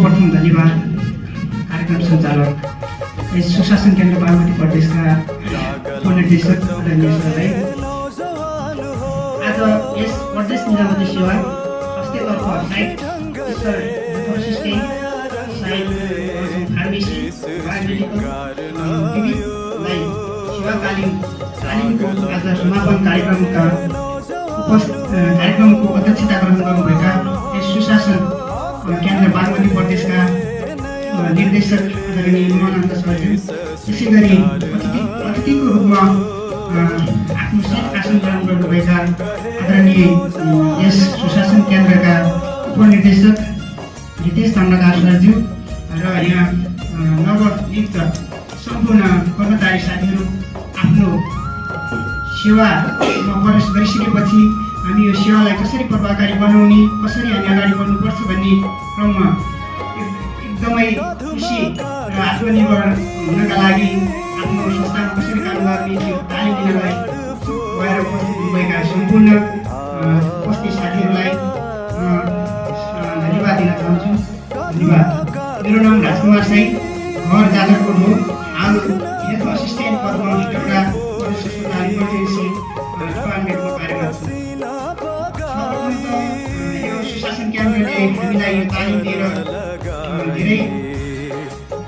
सर्वप्रथम धन्यवाद कार्यक्रम सञ्चालक यस सुशासन केन्द्र बागमती प्रदेशका उपनिर्देशक आदरणीय सरलाई आज यस प्रदेश निजामती सेवा स्वास्थ्यतर्फ सायद ईश्वर प्रोसेसकै सायद फार्मेसी बायोमेडिकललाई सेवा तालिमको आज समापन कार्यक्रमको अध्यक्षता ग्रहण गर्नुभएका यस सुशासन केन्द्र बागमती प्रदेशका निर्देशक आदरणीय मोहनन्द सरज्यू, त्यसै गरी अतिथिको रूपमा आफ्नो शीत आसन ग्रहण गर्नुभएका आदरणीय यस सुशासन केन्द्रका उपनिर्देशक रितेश दण्डकार सरज्यू र यहाँ नवनियुक्त सम्पूर्ण कर्मचारी साथीहरू, आफ्नो सेवामा प्रवेश गरिसकेपछि हामी यो सेवालाई कसरी प्रभावकारी बनाउने, कसरी हामी अगाडि बढ्नुपर्छ भन्ने क्रममा एकदमै खुसी र आत्मनिर्भर हुनका लागि आफ्नो संस्थामा कसरी काम गर्ने त्यो तालिम दिनलाई गएर उपस्थित हुनुभएका सम्पूर्ण उपस्थित साथीहरूलाई धन्यवाद दिन चाहन्छु। धन्यवाद। मेरो नाम राजकुमार साई, घर जाजरकोट हो। हाल हेल्थ असिस्टेन्ट पदमा एउटा इमर्जेन्सी डिपार्टमेन्टमा कार्यरत छु। यो सुशासन केन्द्रले हामीलाई यो तालिम दिएर धेरै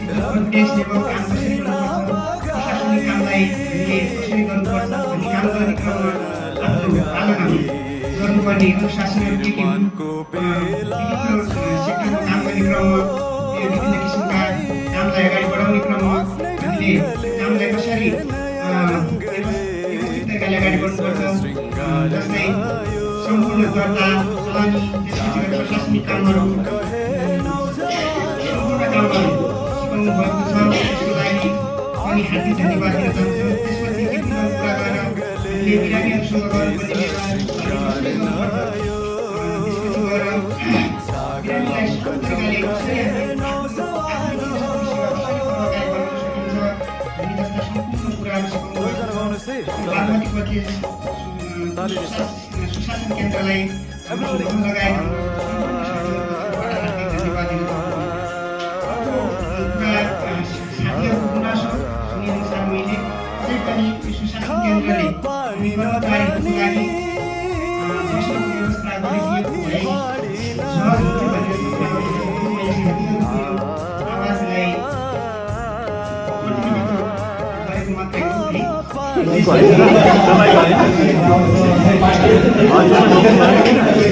कन्फिडेन्स लेभल काम कसरी गर्नुपर्छ, प्रशासनिक कामलाई हामीले कसरी गर्नुपर्छ भन्ने काम गर्ने क्रममा आफ्नो पालना गर्नुपर्ने अनुशासनहरू के हुन्, विभिन्न सेक्टरमा काम गर्ने क्रममा यो विभिन्न किसिमका कामलाई अगाडि बढाउने क्रममा हामीले कामलाई कसरी व्यवस्थित तरिकाले अगाडि बढ्नुपर्छ, जस्तै सम्पूर्ण दर्ता चलानी त्यसपछि गएर प्रशासनिक कामहरू सिकाउनु भएको छ। त्यसको लागि पनि हार्दिक धन्यवाद दिन चाहन्छु। त्यसपछि के कुरा गरेर हामीले बिरामीहरूसँग गर्नुपर्ने व्यवहार त्यसपछि गएर बिरामीलाई सजिलो तरिकाले कसरी सम्पूर्ण कुराहरू सिकाउनु बागमती प्रदेश सुशासन केन्द्रलाई लगायत धन्यवाद दिन साथीहरूको गुनासो सुनिअनुसार मैले अझै पनि यो सुशासन केन्द्रले कर्मचारीहरूको लागि बस्नको व्यवस्था गरिदिएको भए सहज हुन्थ्यो भनेर आवाजलाई गरेको मात्रै हो है।